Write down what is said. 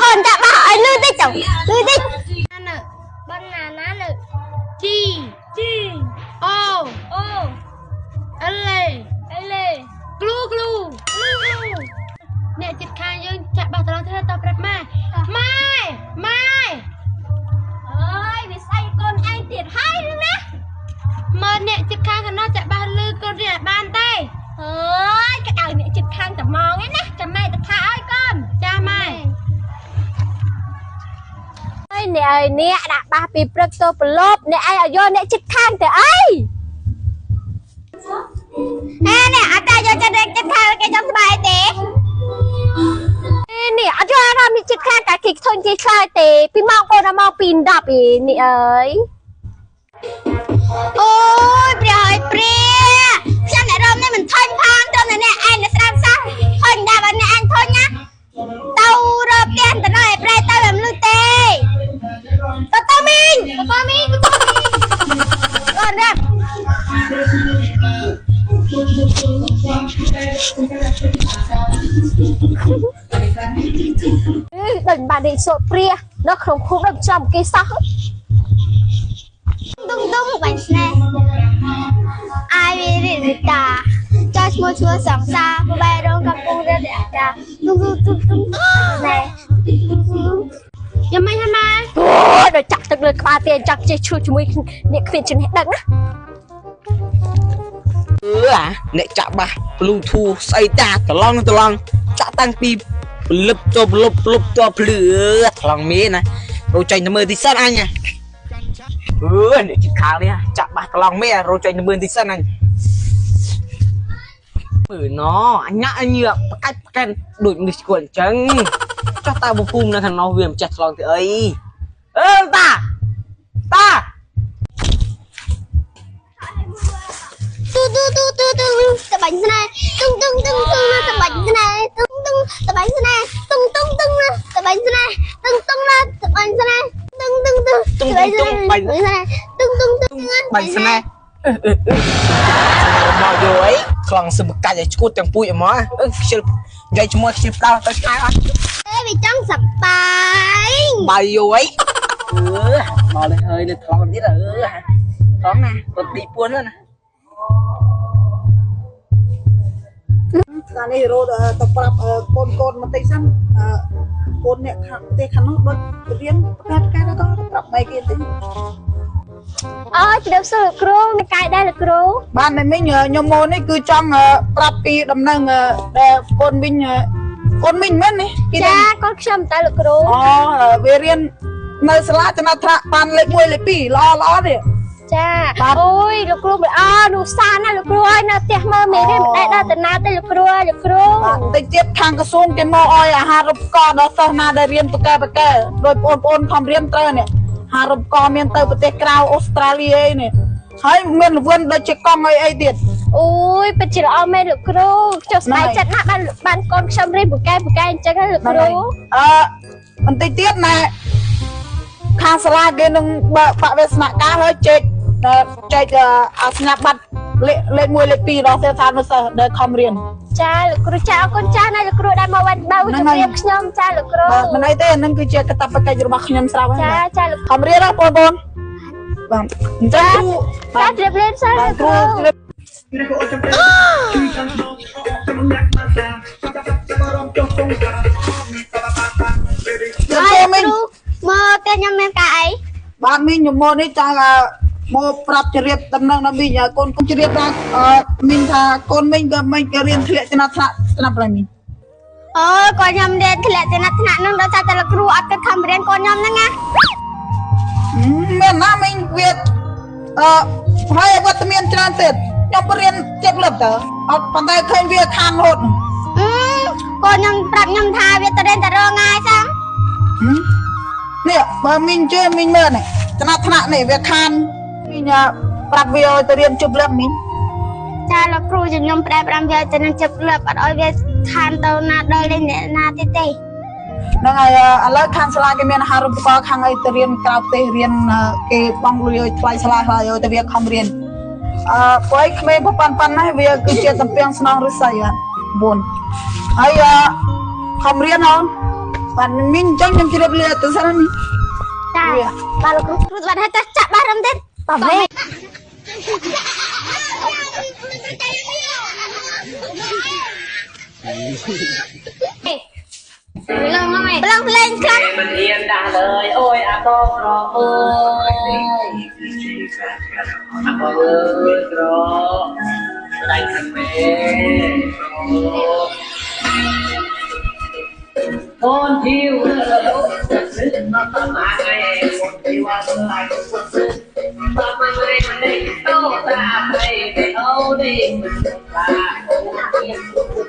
អូនចាក់បាសឲ្យលឺតិចចុះលឺតិច នៅ banana នៅ G G O O L L គ្លូគ្លូគ្លូគ្លូអ្នកចិត្តខាងយើងចាក់បាសត្រង់ទៅតប្រាប់ម៉ែម៉ែម៉ែ អើយវាស្អីកូនឯងទៀតហើយណា មើលអ្នកចិត្តខាងកណ្ដោះចាក់បាសលឺកូនរៀនបានទេ អើយក្តៅអ្នកចិត្តខាងត្មងឯណាចាំម៉ែទៅថាឲ្យកូន ចាម៉ែ ហើយអ្នកអើយអ្នកដាក់បាសពីព្រឹកទៅប្រឡប់អ្នកឯងឲ្យយកអ្នកចិត្តខាងទៅអីហេអ្នកអត់តែយកចិត្តចិត្តខាងគេចង់ស្បាយទេនេះអត់យកអារម្មណ៍នេះចិត្តខាងតែគេធុញគេឆ្លើយទេពីម៉ោងកូនដល់ម៉ោង2 10ឯនេះអើយអូយព្រះអើយព្រះខ្ញុំអ្នករំនេះមិនធុញផងត្រឹមតែអ្នកឯងអ្នកស្ដាប់សោះធុញដល់បើអ្នកឯងធុញណាទៅរកផ្ទះទៅដល់ឯប្រែទៅមិនលឺទេតតមីងតតមីងតតមីងអត់ណាដូចបាននេះសូត្រព្រះនៅក្នុងភូមិដូចចំគេសោះទុំទុំបាញ់ស្នេហ៍អាយវិរិតាចោឈ្មោះឈ្មោះសង្សារបែរងកំពុងរត់អាកាទុំទុំទុំទុំស្នេហ៍ យ៉ាងម៉េចហ្នឹងម៉ែ អូយដល់ចាក់ទឹកលើក្បាលទេចាក់ចេះឈួជាមួយអ្នកគ្មានចំណេះដឹងណា អឺអាអ្នកចាក់បាស Bluetooth ស្អីតាត្រឡងត្រឡងចាក់តាំងពីពលឹបទៅពលឹបពលឹបទៅភ្លឺត្រឡងមានណារោចេញទៅមើលទីសិនអញអឺអ្នកជិះខាងនេះចាក់បាសត្រឡងមានរោចេញទៅមើលទីសិនអញមើលណអញអញបកាច់ប្រកាន់ដូចនេះស្គាល់អញ្ចឹងចោះតើភូមិនៅខាងនោះវាមិនចេះឆ្លងទៅអីអឺតាតា ទូទូទូទូទូតបាញ់ស្នេហ៍ទុំទុំទុំទុំតបាញ់ស្នេហ៍ទុំទុំតបាញ់ស្នេហ៍ទុំទុំទុំតបាញ់ស្នេហ៍ទុំទុំតបាញ់ស្នេហ៍ទុំទុំទុំបាញ់ស្នេហ៍ទុំទុំទុំ បាញ់ស្នេហ៍មកយកអីខ្លងសឹមកាច់ឲ្យឈួតទាំងពួយហ្មងអឺខ្ជិលនិយាយជាមួយខ្ជិលផ្ដាល់ទៅឆ្ងាយអត់ ទេវាចង់សប្បាយ បាយយកអីអឺមកលេហើយនៅថ្លង់ទៀតអឺថ្លង់ណារត់ទីពួនណា ថ្ងៃនេះរត់ទៅប្រាប់កូនកូនបន្តិចសិនកូនអ្នកខាងផ្ទះខាងនោះដូចរៀនប្រកាសការទៅប្រាប់ម៉ែគេបន្តិច អើជម្រាបសួរលោកគ្រូមានកាយដែរលោកគ្រូ បានតែមិញខ្ញុំមកនេះគឺចង់ប្រាប់ពីដំណឹងដែលកូនវិញកូនវិញមែននេះគេ ចាកូនខ្ញុំតើលោកគ្រូ អូវារៀននៅសាលាចំណាត់ថ្នាក់បានលេខ1លេខ2ល្អល្អទេ ចាអូយលោកគ្រូមិនអើនោះសានណាលោកគ្រូអើយនៅផ្ទះមើលមេរៀនមិនដែលដល់តំណើទេលោកគ្រូអើយលោកគ្រូ បាទតិចទៀតខាងក្រសួងគេមកឲ្យអាហារូបករណ៍ដល់សិស្សណាដែលរៀនពកែពកែដោយបងប្អូនខំរៀនត្រូវនេះអាហារូបករណ៍មានទៅប្រទេសក្រៅអូស្ត្រាលីអីនេះហើយមានរង្វាន់ដូចជាកង់អីអីទៀត អូយពិតជាល្អមែនលោកគ្រូចុះស្បែកចិត្តណាស់បានបានកូនខ្ញុំរៀនពូកែពូកែអញ្ចឹងណាលោកគ្រូ អឺបន្តិចទៀតណែខាងសាលាគេនឹងបើកបវេសនការហើយចែកចែកអាសញ្ញាបត្រលេខលេខ1លេខ2ដល់សិស្សានុសិស្សដែលខំរៀន ចាលោកគ្រូចាអរគុណចាស់ណាលោកគ្រូដែលមកបានបើជម្រាបខ្ញុំចាលោកគ្រូ បាទមិនអីទេហ្នឹងគឺជាកាតព្វកិច្ចរបស់ខ្ញុំស្រាប់ហើយ ចាចាលោក ខំរៀនណាបងប្អូនបាទអញ្ចឹងគ្រូ ចាជម្រាបលាសិន បាទ លោក គ្ គ្រូ រូជម្រាបមីង មកតែខ្ញុំមានការអី បាទមីងខ្ញុំមកនេះចង់មកប្រាប់ជ្រាបដំណឹងដល់មីងកូនកូនជ្រាបថាមីងថាកូនមីងក៏មីងក៏រៀនធ្លាក់ចំណាត់ថ្នាក់ថ្នាក់ប្រមីង អូកូនខ្ញុំរៀនធ្លាក់ចំណាត់ថ្នាក់នឹងដោយសារតែលោកគ្រូអត់គិតខំរៀនកូនខ្ញុំហ្នឹងណា មានណាមីងវាអឺហើយវត្តមានច្រើនទៀតខ្ញុំរៀនចិត្តលឹបតើអត់ប៉ុន្តែឃើញវាខានរហូត អឺកូនខ្ញុំប្រាប់ខ្ញុំថាវាទៅរៀនតែរងងាយសោះ នេះបើមីងជឿមីងមើលនេះចំណាត់ថ្នាក់នេះវាខានមីងប្រាប់វាឲ្យទៅរៀនជប់លឹបមីង ចាលោកគ្រូខ្ញុំផ្ដែផ្ដាំវាទៅនឹងជិបលឹបអត់ឲ្យវាខានទៅណាដល់លេងអ្នកណាទៀតទេ ហ្នឹងហើយឥឡូវខាងសាលាគេមានអាហារូបករណ៍ខាងអីទៅរៀនក្រៅប្រទេសរៀនគេបង់លុយឲ្យថ្លៃសាលាថ្លៃឲ្យតែវាខំរៀនអឺព្រោះឯក្មេងប៉ុណ្ណឹងណាវាគឺជាតំពាំងស្នងឫស្សី 9 ហើយខំរៀនអូនបាទមីងអញ្ចឹងខ្ញុំជម្រាបលាទៅសិនមីង ចាបាទលោកគ្រូគ្រូបាទហើយតចាក់បារំទៀតតមេ ប្លង់លេងខ្លាំង មិនហ៊ានដាក់លើយអូយអាកក្រអូយអាកអើយក្រដៃខាងមេអូនធីវមកតាមថ្ងៃអូនធីវអត់ឡាយតាមមិនមិននេះតោតាប្រៃអូនេះឡាអូ